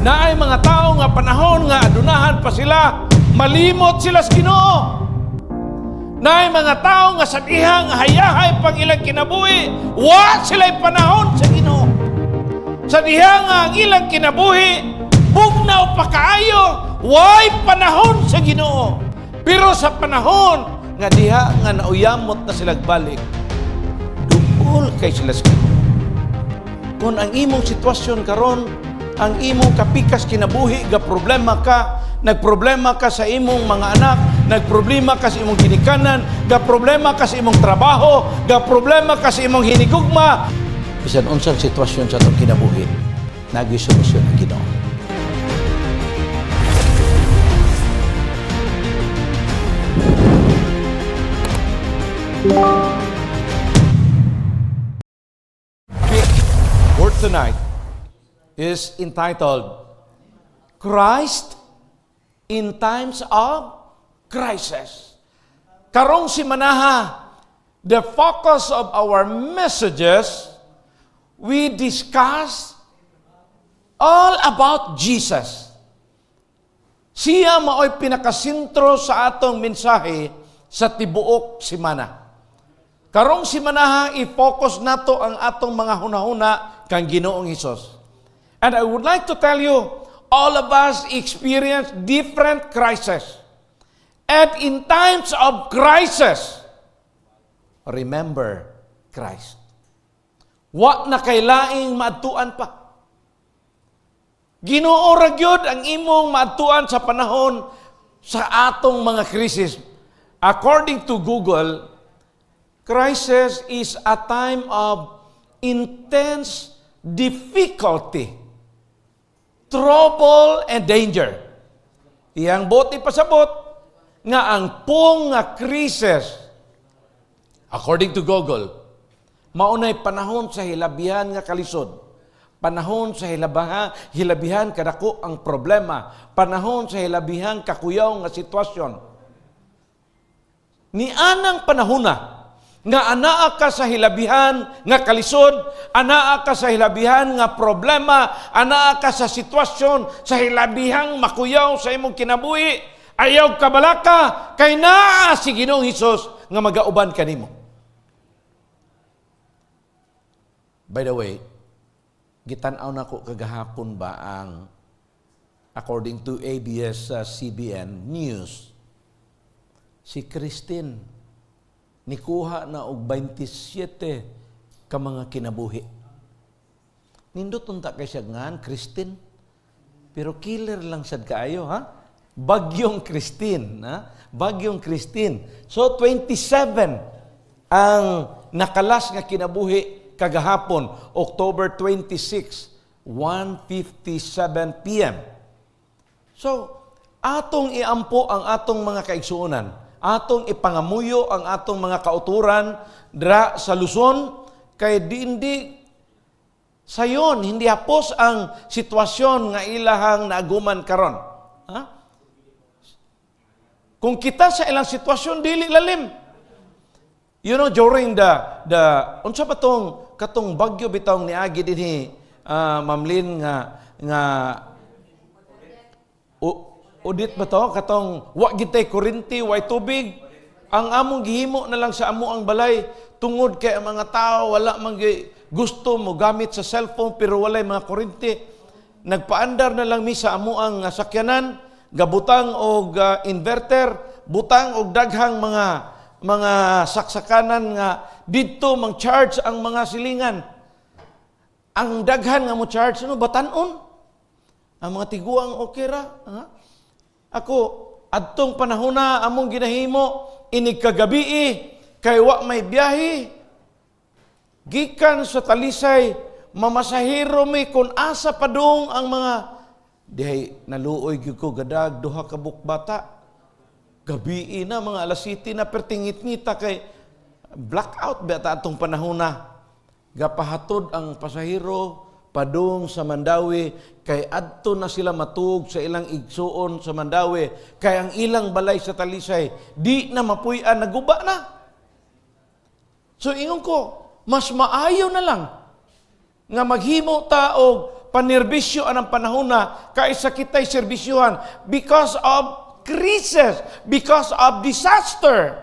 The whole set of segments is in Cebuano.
Naay mga tao nga panahon nga adunahan pa sila, malimot sila sa Ginoo. Naay mga tao nga sa dihang hayahay pang ilang kinabuhi, wa sila'y panahon sa Ginoo. Sa diha nga ang ilang kinabuhi, bugnaw pa kaayo, way panahon sa Ginoo. Pero sa panahon nga diha nga nauyamot na sila balik, duol kay sila sa Ginoo. Kung ang imong sitwasyon karon, ang imong kapikas kinabuhi, ga problema ka, nagproblema ka sa imong mga anak, nagproblema ka sa imong ginikanan, ga problema ka sa imong trabaho, ga problema ka sa imong hinigugma, bisan unsang sitwasyon sa atong kinabuhi, nagi solusyon ang Ginoo. Topic for tonight is entitled "Christ in Times of Crisis." Karong simanaha, the focus of our messages, we discuss all about Jesus. Siya mao'y pinakasentro sa atong mensahe sa tibuok simana. Karong simanaha, i-focus nato ang atong mga hunahuna kang Ginoong Hesus. And I would like to tell you, all of us experience different crises. And in times of crisis, remember Christ. Wa na kay laing maadtuan pa. Ginoo ra gyud ang imong maadtuan sa panahon sa atong mga krisis. According to Google, crisis is a time of intense difficulty, trouble, and danger. Iyang buot ipasabot nga ang pong nga krisis, according to Google, maunay panahon sa hilabihan nga kalisod. Panahon sa hilabihan kadako ang problema. Panahon sa hilabihan kakuyaw nga sitwasyon. Ni anang panahona nga anaa ka sa hilabihan nga kalisod, anaa ka sa hilabihan nga problema, anaa ka sa sitwasyon sa hilabihang makuyaw sa imong kinabuhi, ayaw kabalaka kay naa si Ginoong Hesus nga magauban kanimo. By the way, gitan-aw nako kagahapon ba ang according to ABS-CBN News, si Christine nikuha na og 27 ka mga kinabuhi. Nindot unta kay siya ngan Christine. Pero killer lang sad kaayo, ha? Bagyong Christine, ha? Bagyong Christine. So 27 ang nakalas nga kinabuhi kagahapon, October 26, 1:57 p.m. So, atong iampo ang atong mga kaigsuonan, atong ipangamuyo ang atong mga kauturan dra sa Luzon, kay di hindi sayon, hindi hapos ang sitwasyon nga ilahang naaguman karon. Ha? Kung kita sa ilang sitwasyon, dili lalim. During the unsa pa tong katong bagyo bitawng niagi dinhi, Ma'am Lynn, nga nga Odette ba to, katong wa gid tay kuryente, way tubig? Ang among gihimo na lang sa amo ang balay, tungod kay ang mga tao wala man gusto mo gamit sa cellphone pero walay mga kuryente, nagpaandar na lang mi sa amo ang sakyanan, gabutang og inverter, butang og daghang mga saksakanan nga didto mang charge ang mga silingan. Ang daghan nga mo charge, ano, batanon. Ang mga tiguang okay ra. Ha? Ako, adtong panahon na among ginahimo, inig kagabi, kay wa may biyahe, gikan sa Talisay, mamasahero mi kung asa padung ang mga dihay. Naluoy gyud ko, gadag duha ka bata. Gabi na, mga alas 7 na, pertingit-ngita kay blackout ba ta atong panahon na. Gapahatod ang pasahero padung sa Mandaue kay adto na sila matug sa ilang igsuon sa Mandaue, kay ang ilang balay sa Talisay di na mapuy-an, naguba na. So ingon ko, mas maayo na lang nga maghimo ta og Panerbisyo anang panahon na kaysa kita'y serbisyuhan because of crisis, because of disaster.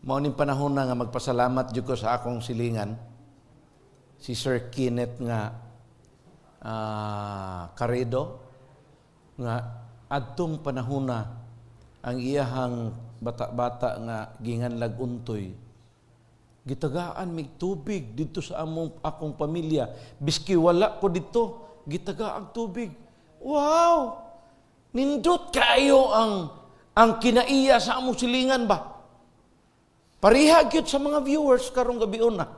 Mao ning panahon na nga magpasalamat jud ko sa akong silingan, si Sir Kenneth nga Caredo, nga adtong panahon na ang iyahang bata-bata nga ginganlag untoy, gitagaan mig tubig dito sa among akong pamilya. Biski wala ko dito, gitagaan tubig. Wow, nindot kaayo ang kinaiya sa among silingan ba. Pareha gyud sa mga viewers karong gabi na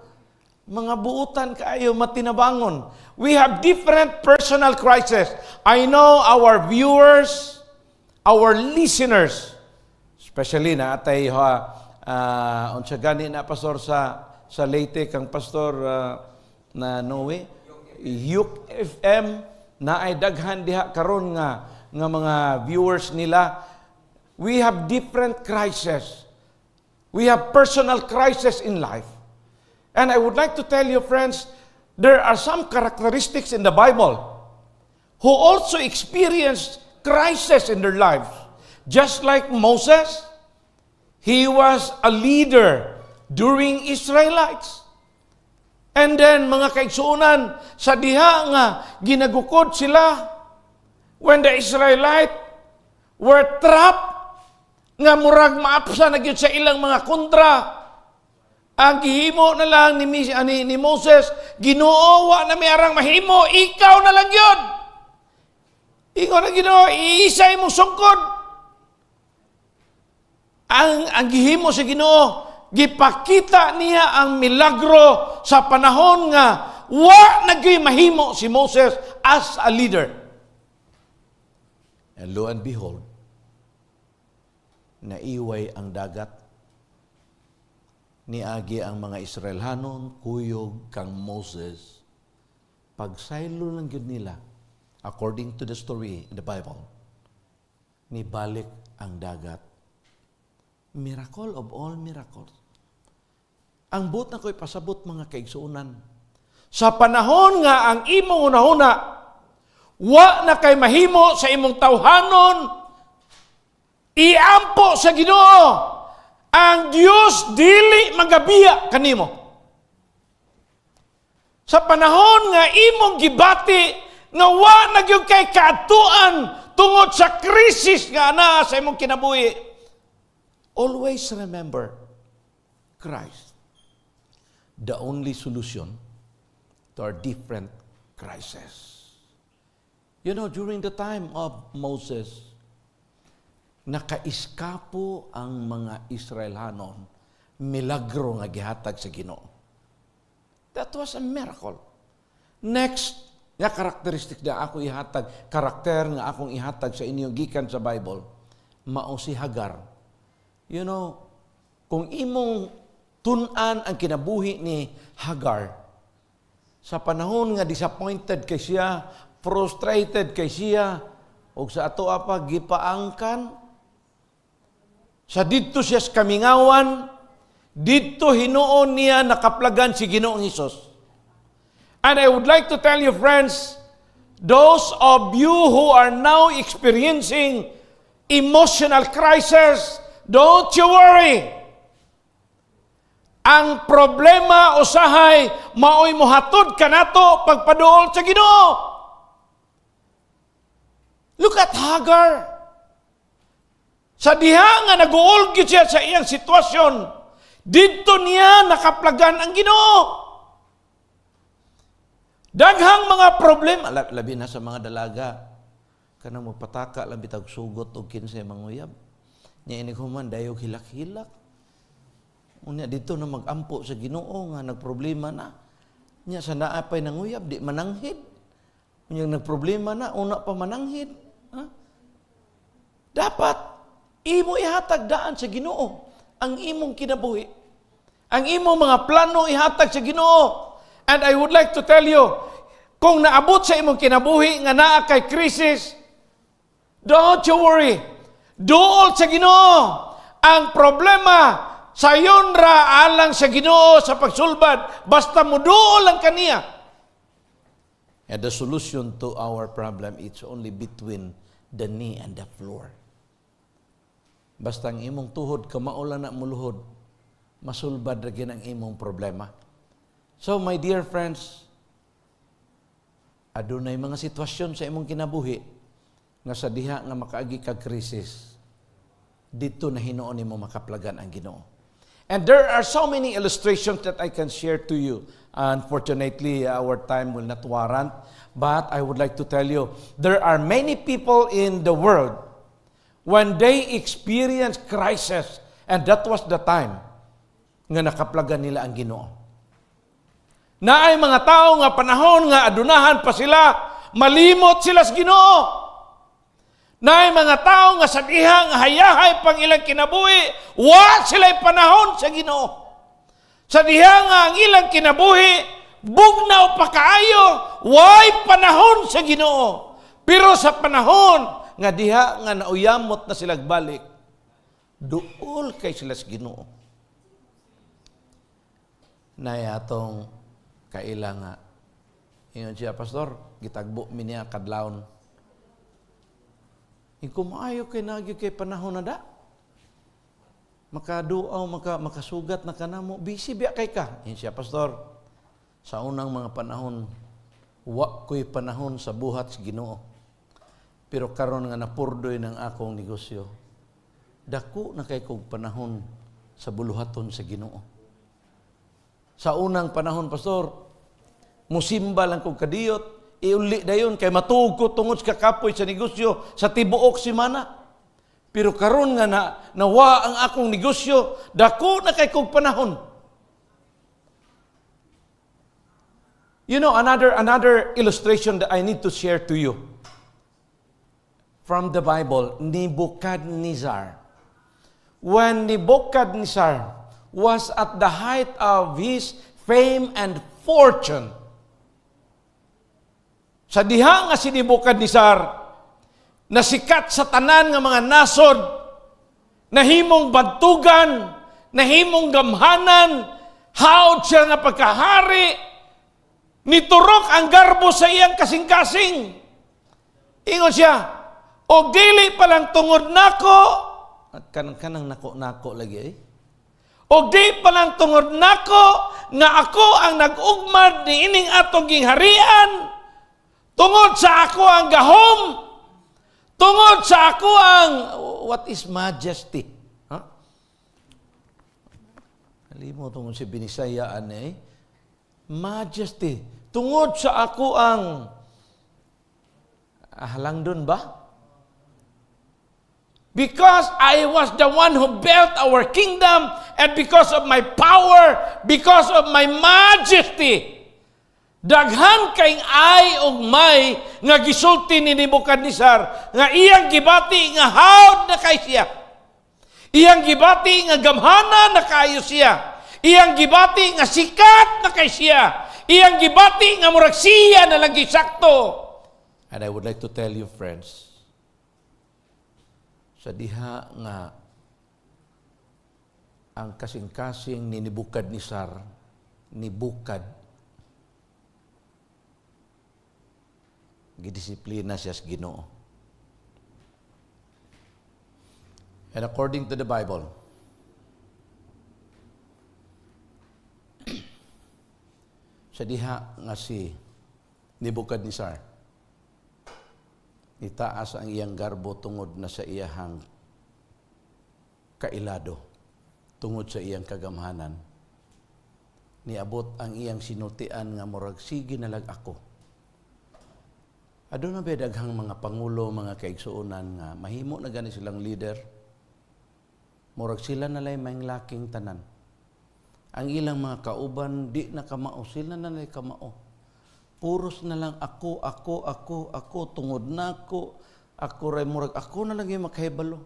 mga buutan kaayo matinabangon. We have different personal crisis. I know our viewers, our listeners, especially na atay ha, unsa gani na, pastor, sa Leyte kang pastor na Noe, Yuk FM, na ay daghan diha karon nga mga viewers nila. We have different crises. We have personal crisis in life. And I would like to tell you, friends, there are some characteristics in the Bible who also experienced crisis in their lives. Just like Moses, he was a leader during Israelites. And then, mga kaigsuonan, sa diha nga ginagukod sila, when the Israelite were trapped, nga murag maapsa na gyud sa ilang mga kontra, ang gihimo na lang ni Moses, "Ginoo, wa na mi arang mahimo, ikaw na lang yun." Ingon ang Ginoo, "Iisa imong sungkod." Ang gihimo sa Ginoo, gipakita niya ang milagro sa panahon nga wa na gyud mahimo si Moses as a leader. And lo and behold, naiway ang dagat. Niagi ang mga Israelhanon, kuyog kang Moses. Pagsaylo lang gyud nila, according to the story in the Bible, nibalik ang dagat. Miracle of all miracles. Ang buot nako ipasabot, mga kaigsuonan, sa panahon nga ang imong hunahuna, wa na kay mahimo sa imong tawhanon, iampo sa Ginoo. Ang Dios dili magabiya kanimo. Sa panahon nga imong gibati nga wa na gyud kay kaadtuan tungod sa krisis nga ana sa imong kinabuhi, always remember Christ, the only solution to our different crises. During the time of Moses, nakaiskapo ang mga Israelhanon, milagro nga gihatag sa Ginoo. That was a miracle. Next, nga characteristic na ako ihatag, karakter nga akong ihatag sa inyo gikan sa Bible, mao si Hagar. Kung imong tun-an ang kinabuhi ni Hagar, sa panahon nga disappointed kay siya, frustrated kay siya, ug sa ato apa gipaangkan, sa didto siya sa kamingawan, didto hinuon niya nakaplagan si Ginoong Hesus. And I would like to tell you, friends, those of you who are now experiencing emotional crisis, don't you worry. Ang problema usahay maoy mohatod kanato pagpaduol sa Ginoo. Look at Hagar. Sa diha nga naguol gyud siya sa iyang sitwasyon, didto niya nakaplagan ang Ginoo. Daghang mga problema, labi na sa mga dalaga, kanang magpataka lang bitag sugot og 15 manguyab. Nya inig human dayog hilak-hilak. Unya dito na magampo sa Ginoo nga nagproblema na. Nya sa naa pay nanguyab di mananghid. Unya nagproblema na una pa mananghid. Ha? Dapat imo ihatag daan sa Ginoo ang imong kinabuhi. Ang imong mga plano ihatag sa Ginoo. And I would like to tell you, kung naabot sa imong kinabuhi nga naa kay krisis, don't you worry. Duol sa Ginoo. Ang problema sayon ra alang sa Ginoo sa pagsulbad, basta mo duol lang kaniya. And the solution to our problem, it's only between the knee and the floor. Basta ang imong tuhod, kamao lang na muluhod, masulbad ra ang imong problema. So, my dear friends, adunay mga sitwasyon sa imong kinabuhi nga sa diha nga makaagi kag krisis, didto na hinuon nimo makaplagan ang Ginoo. And there are so many illustrations that I can share to you. Unfortunately, our time will not warrant. But I would like to tell you, there are many people in the world when they experience crisis, and that was the time nga nakaplagan nila ang Ginoo. Naay mga tao nga panahon nga adunahan pa sila, malimot sila sa Ginoo. Naay mga tao nga sa diha nga hayahay pang ilang kinabuhi, wa sila panahon sa Ginoo. Sa diha nga ang ilang kinabuhi, bugnaw pa kaayo, way panahon sa Ginoo. Pero sa panahon nga diha nga nauyamot na sila balik, duol kay sila sa Ginoo. Naay atong kaila nga ingon siya, "Pastor, gitagbo mi niya kadlawon." Iko, maayo kay nagi kay panahon na da. Makaduaw, makasugat na kanamo, busy biya kay ka. Ingon siya, "Pastor, sa unang mga panahon, wa ko'y panahon sa buhat sa Ginoo. Pero karon nga napurdoy ng akong negosyo, dako na kay kog panahon sa buluhaton sa Ginoo. Sa unang panahon, Pastor, musimba lang kog kadiyot, iuli dayon kay matuog ko tungod sa kakapoy sa negosyo sa tibuok semana. Pero karon nga na nawa ang akong negosyo, dako na kay kog panahon." Another illustration that I need to share to you from the Bible, Nebuchadnezzar. When Nebuchadnezzar was at the height of his fame and fortune, sa diha nga si Nebuchadnezzar, nasikat sa tanan nga mga nasod, nahimong bantugan, nahimong gamhanan, hawd siya nga pagkahari, niturok ang garbo sa iyang kasing-kasing. Ingon siya, "O dili pa lang tungod nako," at kanang-kanang nako-nako lagi eh. "O di pa lang tungod nako nga ako ang nag-ugmad ni ining atong gingharian, tungod sa ako ang gahom, tungod sa ako ang," what is majesty? Huh? Halimo tungod si Binisayaan eh. Majesty. "Tungod sa ako ang halangdon ba? Because I was the one who built our kingdom and because of my power, because of my majesty, daghan kay ay ug may nga gisulti ni Nebuchadnezzar nga iyang gibati nga hawd na kay siya. Iyang gibati nga gamhana na kaayo siya. Iyang gibati nga sikat na kay siya. Iyang gibati nga murag siya na lang gisakto." And I would like to tell you, friends, sa diha nga ang kasing-kasing ni Nebuchadnezzar, nibukad, gidisiplina siya sa Ginoo. And according to the Bible, sa diha nga si Nebuchadnezzar, nitaas ang iyang garbo tungod na sa iyahang kailado, tungod sa iyang kagamhanan. Niabot ang iyang sinultian nga murag sige nalag ako. Aduna ba daghang mga pangulo, mga kaigsuonan nga mahimo na gani silang leader? Murag sila na lay laking tanan. Ang ilang mga kauban di na kamao, sila na lay kamao. Puros na lang ako, ako, ako, ako, tungod nako, ako ray murag ako na lang yung makahibalo.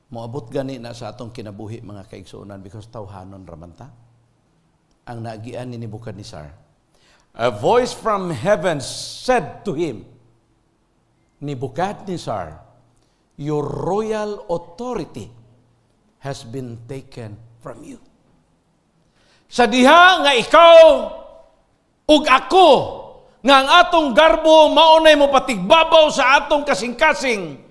Moabot gani na sa atong kinabuhi, mga kaigsuonan, because tawhanon ramanta. Ang naagian ni Nebuchadnezzar. A voice from heaven said to him, "Nebuchadnezzar, your royal authority has been taken from you." Sa diha nga ikaw ug ako Nga ang atong garbo maunay mo patigbabaw sa atong kasing-kasing.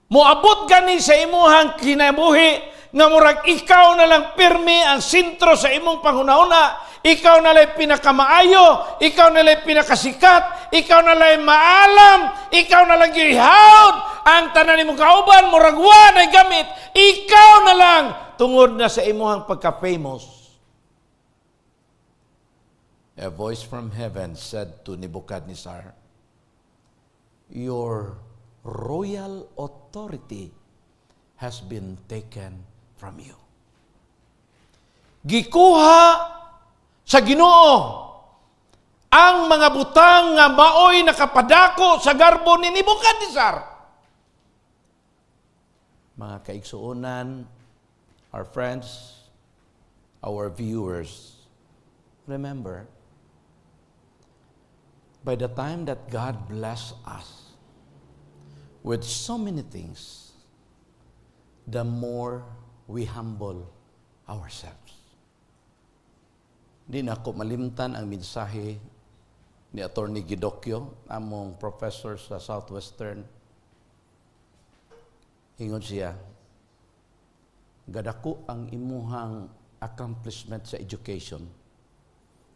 Moabot gani sa imuhang kinabuhi nga murag ikaw na lang pirmi ang sentro sa imong panghunahuna, ikaw na lang pinakamaayo, ikaw na lang pinakasikat, ikaw na lang maalam, ikaw na lang gihawd, ang tanan nimong kauban murag wa nay gamit, ikaw na lang tungod na sa imuhang pagka-famous. A voice from heaven said to Nebuchadnezzar, "Your royal authority has been taken from you." Gikuha sa Ginoo ang mga butang nga maoy nakapadako sa garbo ni Nebuchadnezzar. Mga kaigsuonan, our friends, our viewers, remember, by the time that God bless us with so many things, the more we humble ourselves. Di nako malimtan ang mensahe ni Attorney Gidokyo, among professor sa Southwestern. Ingon siya, "Gadako ang imuhang accomplishment sa education,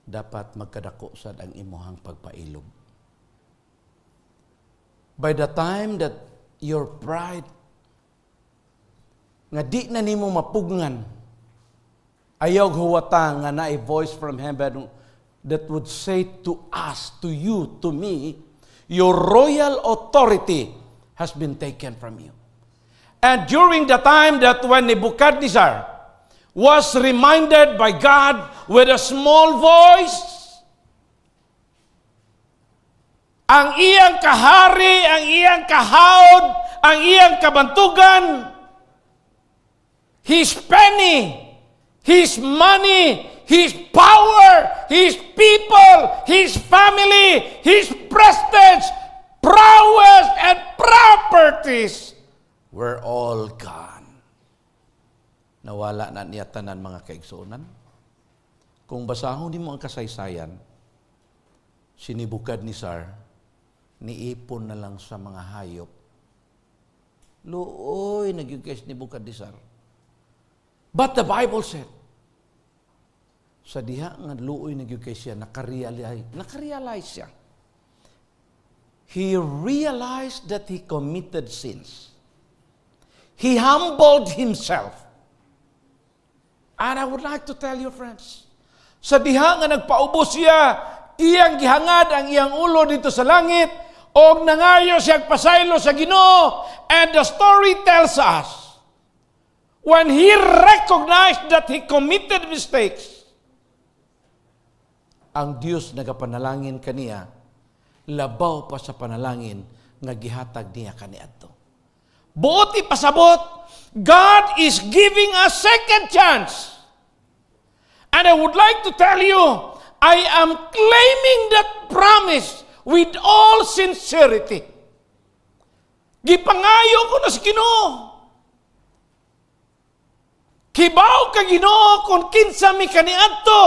dapat magkadako sad ang imuhang pagpailob." By the time that your pride nga di na nimo mapugngan, ayaw huwata nga naay voice from heaven that would say to us, to you, to me, "Your royal authority has been taken from you." And during the time that when Nebuchadnezzar was reminded by God with a small voice, ang iyang kahari, ang iyang kahawd, ang iyang kabantugan, his penny, his money, his power, his people, his family, his prestige, prowess, and properties were all gone. Nawala na niya tanan, mga kaigsuonan. Kung basahon nimo ang kasaysayan, si Nebuchadnezzar, niipon na lang sa mga hayop. Luoy, nagyud kay si Nebuchadnezzar. But the Bible said, sa diha nga luoy na gyud kay siya, nakarealize siya. He realized that he committed sins. He humbled himself. And I would like to tell you, friends, sa diha nga nagpaubos siya, iyang gihangad ang iyang ulo didto sa langit, og nangayo siya pasaylo sa Ginoo. And the story tells us, when he recognized that he committed mistakes, ang Dios nagapanalangin kaniya, labaw pa sa panalangin nga gihatag niya kaniadto. Buot ipasabot, God is giving a second chance. And I would like to tell you, I am claiming that promise with all sincerity. Gipangayo ko na sa Ginoo. Kibaw ka, Ginoo, kung kinsa mi kaniadto.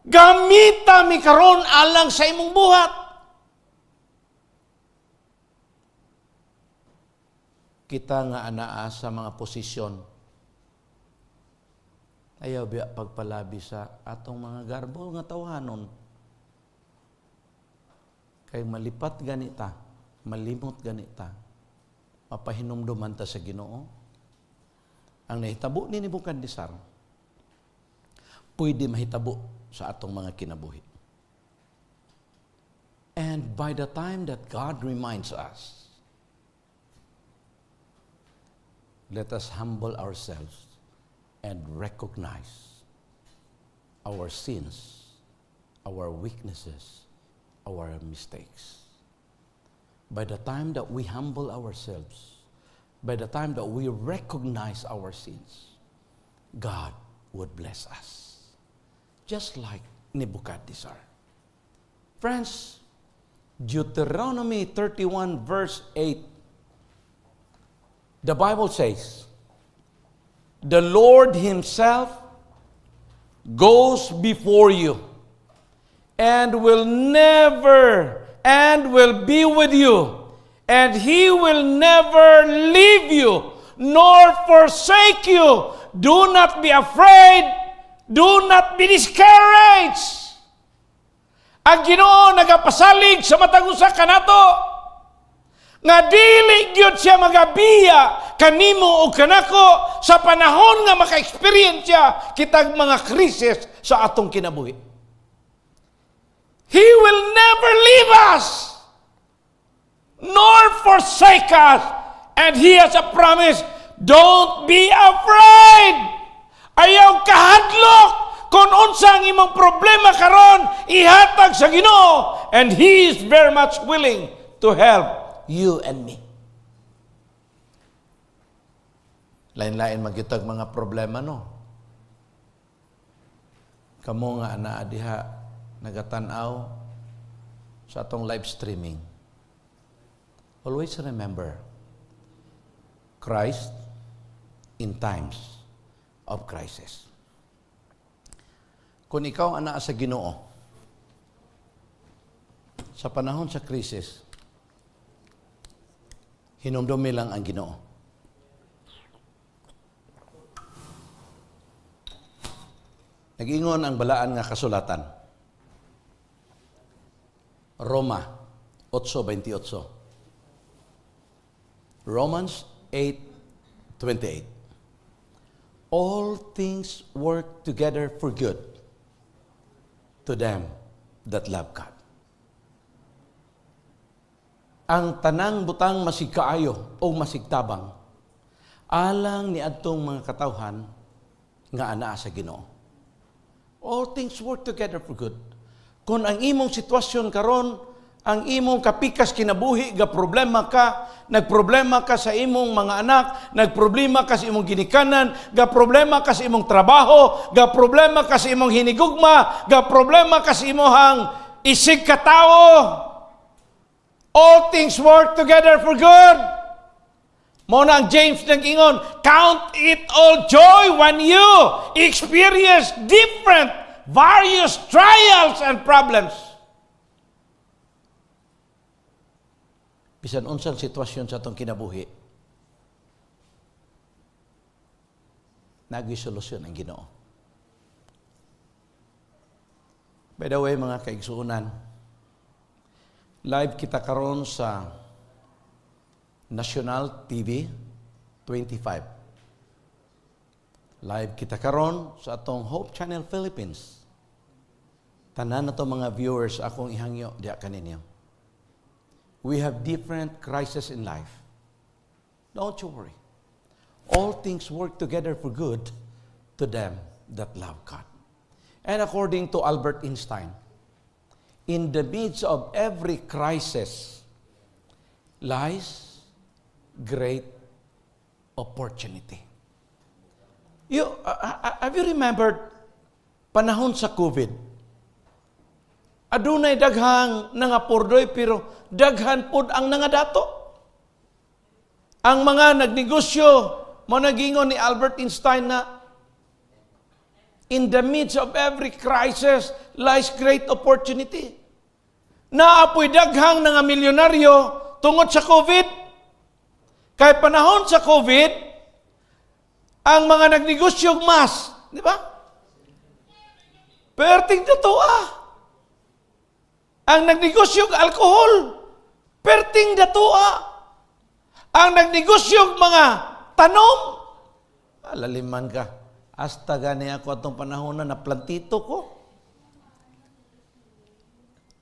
Gamita mi karon alang sa imong buhat. Kita nga anaa sa mga posisyon, ayaw biya pagpalabi sa atong mga garbo nga tawhanon. Kay malipat ganita, malimot ganita, mapahinumduman ta sa Ginoo. Ang nahitabo ni Nebuchadnezzar, pwede mahitabo sa atong mga kinabuhi. And by the time that God reminds us, let us humble ourselves and recognize our sins, our weaknesses, our mistakes. By the time that we humble ourselves, by the time that we recognize our sins, God would bless us. Just like Nebuchadnezzar. Friends, Deuteronomy 31 verse 8, the Bible says, "The Lord Himself goes before you And will never and will be with you, and He will never leave you nor forsake you. Do not be afraid. Do not be discouraged. Ang Ginoo nagapasalig sa matag usa kanato nga dili gyud siya magabiya kanimo o kanako sa panahon nga maka-experience siya kitag mga krisis sa atong kinabuhi. He will never leave us nor forsake us. And He has a promise, don't be afraid. Ayaw kahadlok kung unsa ang imong problema karon, ihatag sa Ginoo, and He is very much willing to help you and me. Lain-lain man gyud tag mga problema, no? Kamo nga anaa diha nagatan-aw sa atong live streaming. Always remember Christ in times of crisis. Kung ikaw anaa sa Ginoo, sa panahon sa krisis, hinumdumi lang ang Ginoo. Nag-ingon ang balaan nga kasulatan. Roma 8:28. Romans 8:28. All things work together for good to them that love God. Ang tanang butang masigkaayo o masigtabang alang ni adtong mga katawhan nga anaa sa Ginoo. All things work together for good. Kung ang imong sitwasyon karon, ang imong kapikas kinabuhi, ga problema ka, nagproblema ka sa imong mga anak, nagproblema ka sa imong ginikanan, ga problema ka sa imong trabaho, ga problema ka sa imong hinigugma, ga problema ka sa imong isig katawo. All things work together for good. Mao na ang James nag-ingon, "Count it all joy when you experience different various trials and problems." Bisan unsang sitwasyon sa atong kinabuhi, naa solusyon ang Ginoo. By the way, mga kaigsuonan, live kita karon sa National TV 25. Live kita karon sa atong Hope Channel Philippines. Tanan na to mga viewers, akong ihangyo diha kaninyo. We have different crises in life. Don't you worry. All things work together for good to them that love God. And according to Albert Einstein, in the midst of every crisis lies great opportunity. Have you remembered panahon sa COVID? Adunay daghang nangapurdoy pero daghan pod ang nangadato. Ang mga nagnegosyo, mo nagingon ni Albert Einstein na in the midst of every crisis lies great opportunity. Naa poy daghang nga milyonaryo tungod sa COVID. Kay panahon sa COVID, ang mga nagnegosyo mas, di ba? Perting ah. Ang nagnegosyo alkohol, perting datua. Ang nagnegosyo mga tanom, alaliman ka. Hasta gani ako atong panahon na naplantito ko.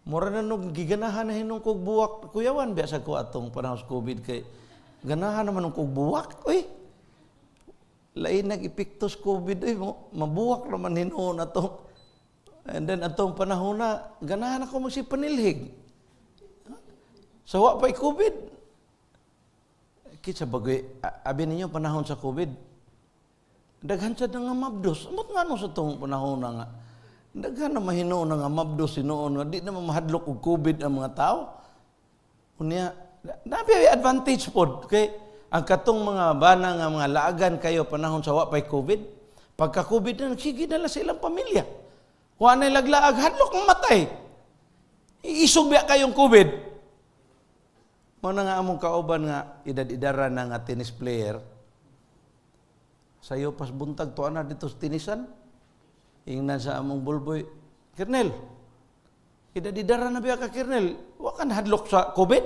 Mura na nung giganahan na hinong kog buwak. Kuyawan, biasa ko atong panahon sa COVID kay ganahan naman nung kog buwak. Uy, lain nag-epekto sa COVID. Uy, mabuwak naman hinuon atong. And then atong panahon na, ganahan ako magsipanilhig. Sa wa pa'y COVID. Kitsa bagoy, abi ninyo panahon sa COVID, daghan sad nga mabdos. Amot nga no sa tong panahon na nga, daghan na mahinuon na nga mabdos hinuon nga di na mahadlok og COVID ang mga tao. Unya, nabi advantage pod kay ang katong mga bana nga mga laagan kayo panahon sa wa pa'y COVID, pagka COVID na, nagsige na lang sa ilang pamilya. Wa na laglaag, hadlok mamatay. Isog biya kayong COVID. Mao na nga among kauban nga edad-edaran na nga tennis player. Sayo pas buntag tuwa na dito sa tenisan. Ingnan sa among bulboy, "Kernel, edad-edaran na biya ka, Kernel. Wa ka nahadlok sa COVID?"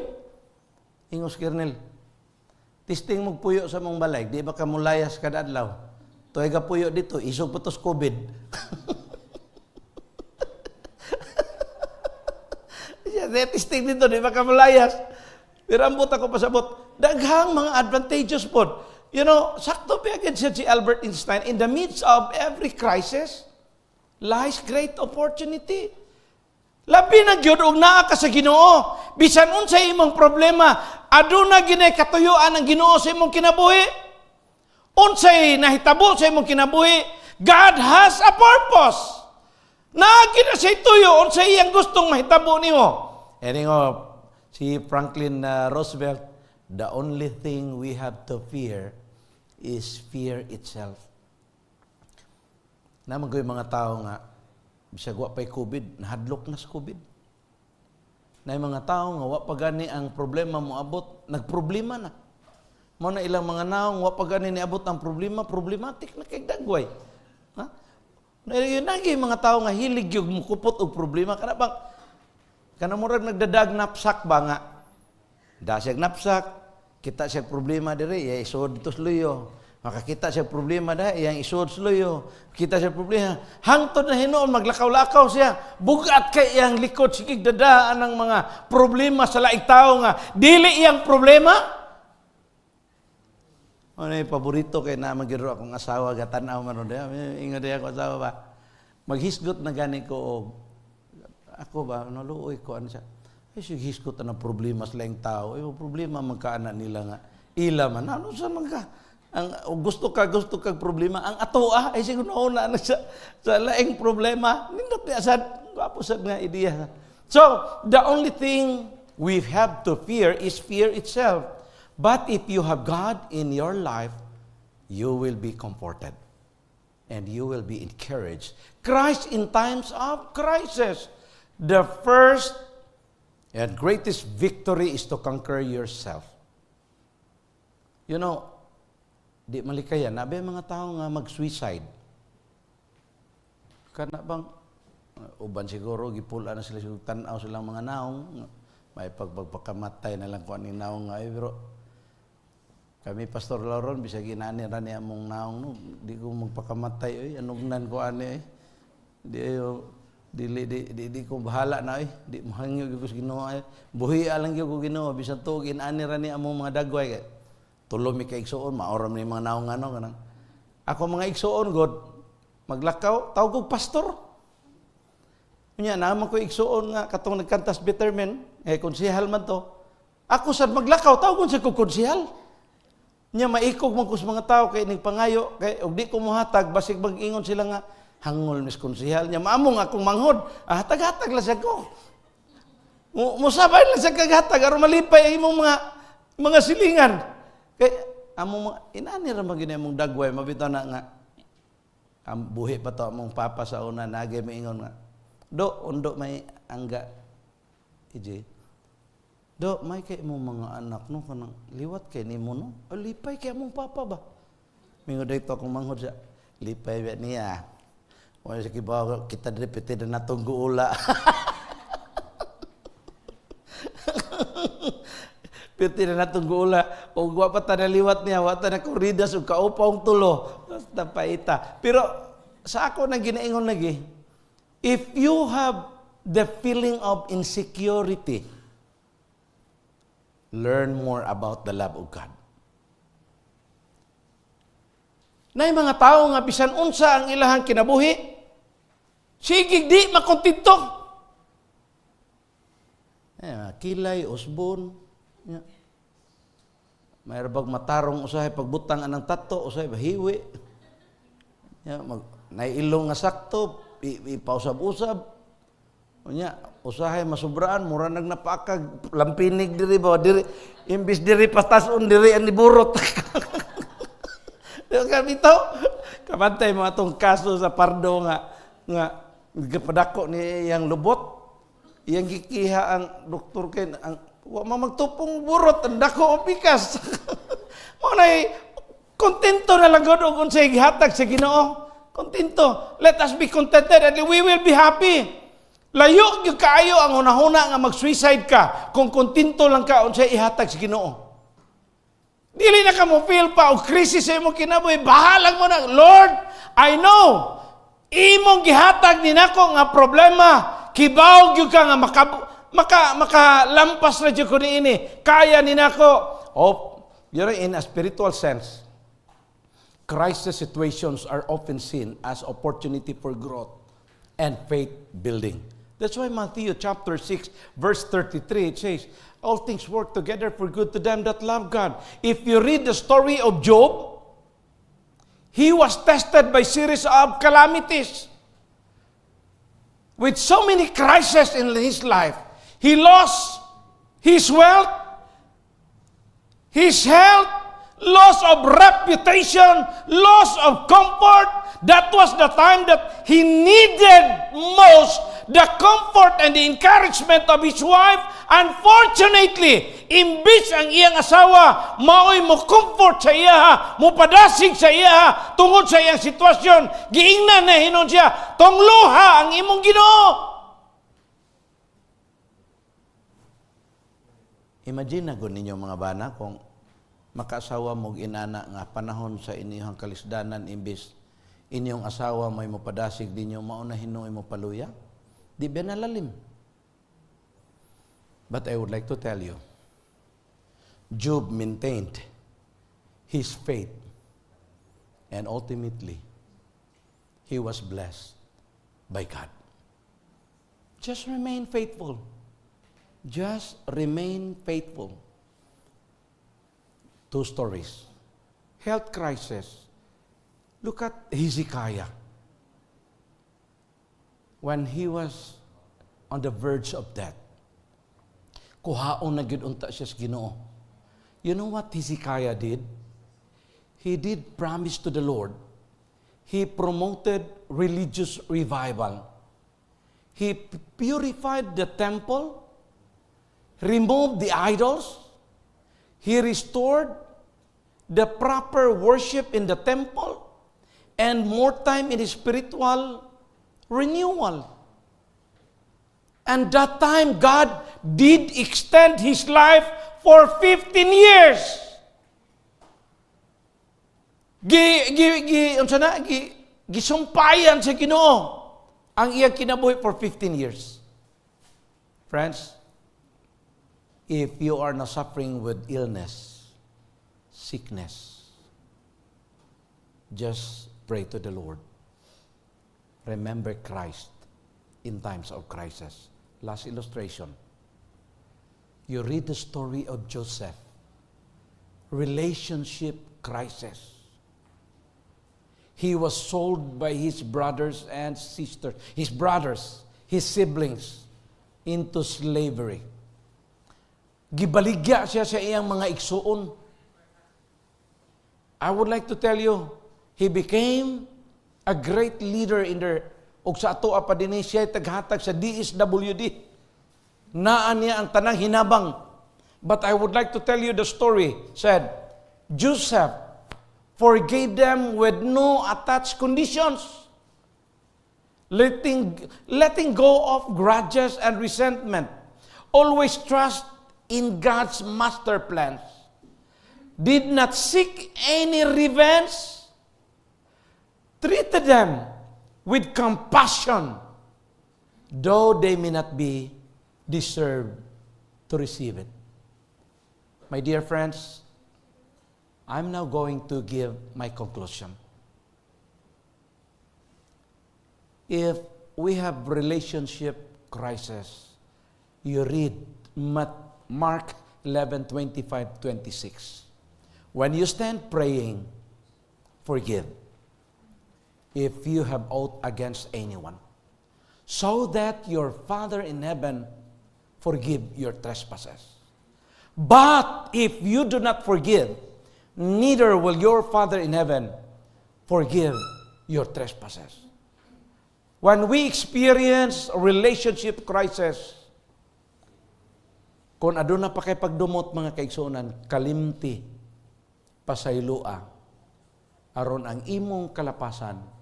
Ingos Kernel, "Testing mo puyo sa mong balay, di ba ka mulayas kada adlaw? Tuway ka puyo dito, isog pa to's COVID." Siya, testing dito, di ba ka mulayas? Pero ambot ako pasabot, daghang mga advantageous pod. Sakto pa agad siya si Albert Einstein, "In the midst of every crisis lies great opportunity." Labi na gyud og naa ka sa Ginoo. Bisan unsay imong problema, aduna ginay katuyuan ang Ginoo sa imong kinabuhi. Unsay nahitabo sa imong kinabuhi, God has a purpose. Naa na siya tuyo unsay iyang gustong mahitabo nimo. Eni nga si Franklin Roosevelt, "The only thing we have to fear is fear itself." Naman ko yung mga tao nga, bisag wa pa'y COVID, nahadlok na sa COVID. Na yung mga tao nga, wa pa gani ang problema mo abot, nagproblema na. Mao na ilang mga naong, wa pa gani niabot ang problema, problematic na kay dagway. Ha? Na yun nagi mga tao nga hilig yung mukupot og problema kana bang kana murag nagdadag knapsack ba nga da siya knapsack, kita siya problema diri, iya isuod dito sa luyo. Makakita siya problema da, iyang isuod sa luyo. Kita siya problema hangtod na hinuon maglakaw-lakaw siya, bugat kay iyang likod, sige dadaan ang mga problema sa laing tao nga dili iyang problema. Ano yung paborito kay na magiro akong asawa gatanaw man ron. Ingon diya ako asawa ba. Maghisgot na gani ko og ako ba naluoy ko ano siya. Ay sige, hisgot na ng problema sa laing tao. Ay problema man kaana nila nga ila man ano sa man ka ang o gusto kag problema ang ato ah ay siguro nauna na sa laing problema. Nindot niya sad, gwapo sad nga ideya. So the only thing we have to fear is fear itself. But if you have God in your life, you will be comforted and you will be encouraged. Christ in times of crisis. The first and greatest victory is to conquer yourself. Di malikayan, nabi ang mga tao nga mag-suicide. Kana bang, uban siguro, gipula na sila, siguro tanaw silang mga naong, may pagpagpakamatay na lang kung aning naong nga, eh, pero kami, Pastor Lauron, bisag inani ra niya among naong no, di ko magpakamatay oy, anugnan ko ani oy. Di ayo dili di, di, di ko bahala na oy, di mahangyo gyud ko sa Ginoo ay. Buhi lang gyud ko Ginoo bisan tuog inani ra ni among mga dagway kay. Tulo mi ka igsuon, maoram ni mga naong ano kanang. Ako mga igsuon god maglakaw, tawag og pastor. Unya naman ko igsuon nga katong nagkantas Betterman, eh konsehal man to. Ako sad maglakaw, tawgon sa ko konsehal. Nya maikog man ko sa mga tao kay ning pangayo kay og di ko mohatag basig mag-ingon sila nga hangol mis konsehal. Nya maamong akong manghod, ah, hatag-hatag lang siya ko. Musabay lang siya kaghatag aron malipay ang imong mga silingan. Kay among mga inani ra man gini among dagway mabitaw na nga ang buhi pa to among papa sa una, nage maingon nga, "Do, undo may angga ije. Do, may kay mo mga anak no kanang liwat kay nimo no. O, lipay kay among papa ba." Mingo dito akong manghod siya. "Lipay ba niya. Wala sa kibaw kita diri piti na natong guula. Piti na natong guula. O wa pa ta naliwat niya, wa ta na kuridas ug kaupaong tulo. Basta paita." Pero sa ako nang ginaingon lagi, if you have the feeling of insecurity, learn more about the love of God. Nay mga tao nga bisan unsa ang ilahang kinabuhi, sige di makontento. Eh, kilay, usbon. Ya. May bag matarong usahay pagbutang anang tato, usahay bahiwi. Ya, mag, naiilong nga sakto, ipausab-usab. Unya, usahay masubraan, mura nag napakag lampinig diri ba diri imbis diri pastason diri ang niburot. Di ba kami to? Kabantay mo atong kaso sa Pardo nga nga gipadako ni iyang lubot. Iyang gikiha ang doktor kay ang wa man magtupong burot, ang dako og pikas. Mao na, kontento na lang gud og unsay gihatag sa Ginoo. Kontento. Let us be contented and we will be happy. Layo gyud kaayo ang hunahuna nga mag-suicide ka kung kontento lang ka unsay ihatag sa Ginoo. Dili na ka mo feel pa og krisis sa imong kinabuhi, bahalag mo na, "Lord, I know imong gihatag ni nako nga problema, kibaw gyud ka nga maka makalampas ra jud ko niini. Kaya ni nako." Oh, in a spiritual sense, crisis situations are often seen as opportunity for growth and faith building. That's why Matthew chapter 6 verse 33, it says, "All things work together for good to them that love God." If you read the story of Job, he was tested by series of calamities. With so many crises in his life, he lost his wealth, his health, loss of reputation, loss of comfort. That was the time that he needed most the comfort and the encouragement of his wife. Unfortunately, imbis ang iyang asawa maoy mo comfort sa iya, mo padasig sa iya tungod sa iyang sitwasyon, giingnan na hinon siya, "Tungloha ang imong Ginoo." Imagine na gud ninyo, mga bana, kung makaasawa mo inana nga panahon sa inyong kalisdanan, imbis inyong asawa may mopadasig ninyo, mao na hinuoy mo paluya. Di ba nalalim? But I would like to tell you, Job maintained his faith and ultimately he was blessed by God. Just remain faithful. Just remain faithful. Two stories. Health crisis. Look at Hezekiah. When he was on the verge of death, kuhaon na gyud unta siya sa Ginoo. You know what Hezekiah did? He did promise to the Lord. He promoted religious revival. He purified the temple, removed the idols, he restored the proper worship in the temple, and more time in his spiritual renewal. And that time, God did extend his life for 15 years. Gi, gi, gi, unsa na? Gi, gisumpayan sa Ginoo ang iyang kinabuhi for 15 years. Friends, if you are not suffering with illness, sickness, just pray to the Lord. Remember Christ in times of crisis. Last illustration. You read the story of Joseph. Relationship crisis. He was sold by his brothers and sisters, his brothers, his siblings, into slavery. Gibaligya siya sa iyang mga igsuon. I would like to tell you, he became a great leader in their, ug sa ato pa dinhi siya taghatag sa DSWD. Naa niya ang tanang hinabang. But I would like to tell you the story said, Joseph forgave them with no attached conditions. Letting go of grudges and resentment. Always trust in God's master plans. Did not seek any revenge. Treated them with compassion, though they may not be deserved to receive it. My dear friends, I'm now going to give my conclusion. If we have relationship crisis, you read Mark 11, 25, 26. "When you stand praying, forgive if you have aught against anyone, so that your Father in heaven forgive your trespasses. But if you do not forgive, neither will your Father in heaven forgive your trespasses." When we experience a relationship crisis, Kung aduna pa kay pagdumot, mga kaigsuonan, kalimti, pasayloa, aron ang imong kalapasan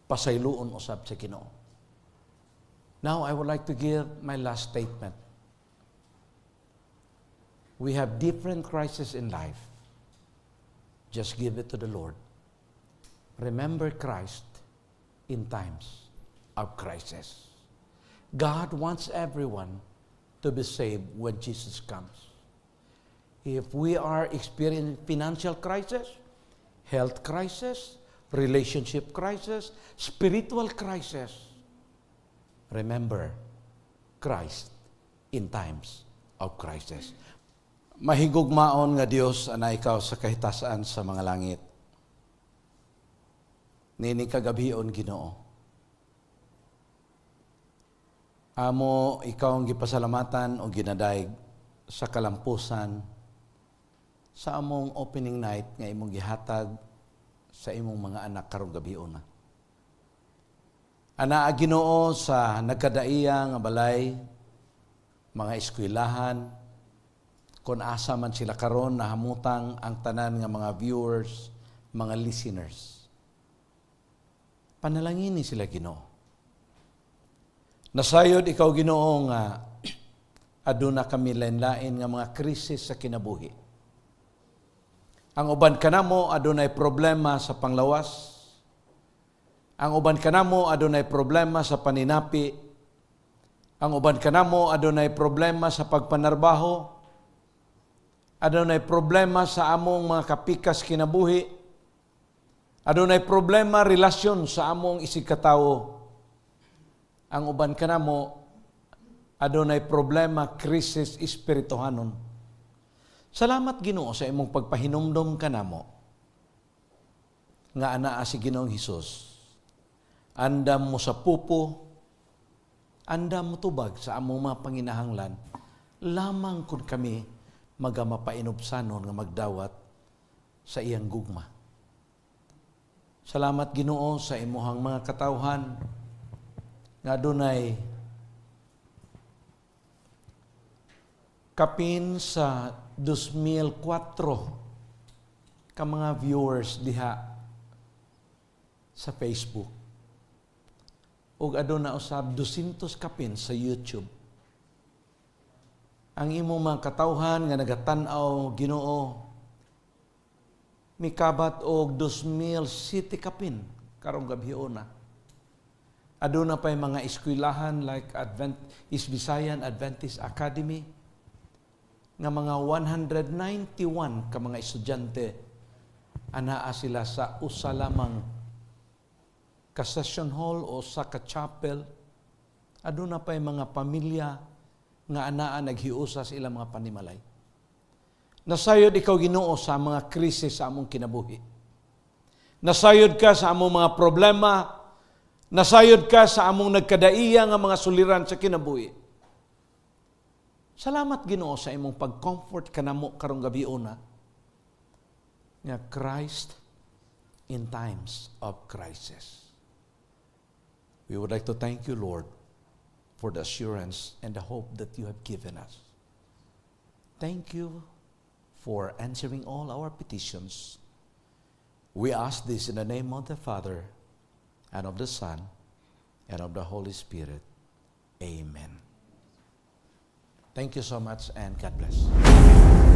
pasayloon usab sa Ginoo. Now I would like to give my last statement. We have different crises in life. Just give it to the Lord. Remember Christ in times of crisis. God wants everyone to be saved when Jesus comes. If we are experiencing financial crisis, health crisis, relationship crisis, spiritual crisis, remember Christ in times of crisis. Mahigugmaon nga Dios, anaa ikaw sa kahitasan sa mga langit. Niining kagabhion, Ginoo, amo ikaw ang gipasalamatan o ginadayeg sa kalampusan sa among opening night nga imong gihatag sa imong mga anak karong gabhiona. Anaa, Ginoo, sa nagkadaiya nga balay, mga eskwelahan, kung asa man sila karon nahamutang ang tanan nga mga viewers, mga listeners. Panalangini sila, Ginoo. Nasayod ikaw, Ginoo, nga aduna kami lain-lain nga mga krisis sa kinabuhi. Ang uban kanamo adunay problema sa panglawas. Ang uban kanamo adunay problema sa paninapi. Ang uban kanamo adunay problema sa pagpanarbaho. Adunay problema sa among mga kapikas kinabuhi. Adunay problema relasyon sa among isigkatawo. Ang uban kanamo adunay problema krisis espirituhanon. Salamat, Ginoo, sa imong pagpahinumdom kanamo nga anaa si Ginoong Hesus. Andam mo sa pupo, andam mo tubag sa among mga panginahanglan, lamang kung kami magamapainubsanon nga magdawat sa iyang gugma. Salamat, Ginoo, sa imuhang mga katawhan nga adunay kapin sa 2004 ka mga viewers diha sa Facebook. Ug aduna usab 200 kapin sa YouTube. Ang imong mga katawhan nga nagatan-aw, Ginoo, mikabat og 2,000 city kapin karong gabhiona. Aduna pay mga eskwelahan like East Visayan Adventist Academy nga mga 191 ka mga estudyante anaa sila sa usa lamang ka session hall o sa ka chapel. Aduna pay mga pamilya nga anaa naghiusa sa ilang mga panimalay. Nasayod ikaw, Ginoo, sa mga krisis sa among kinabuhi. Nasayod ka sa among mga problema. Nasayod ka sa among nagkadaiya nga mga suliran sa kinabuhi. Salamat, Ginoo, sa imong pag-comfort kanamo karong gabhiona nga Christ in times of crisis. We would like to thank you, Lord, for the assurance and the hope that you have given us. Thank you for answering all our petitions. We ask this in the name of the Father, and of the Son, and of the Holy Spirit. Amen. Thank you so much, and God bless.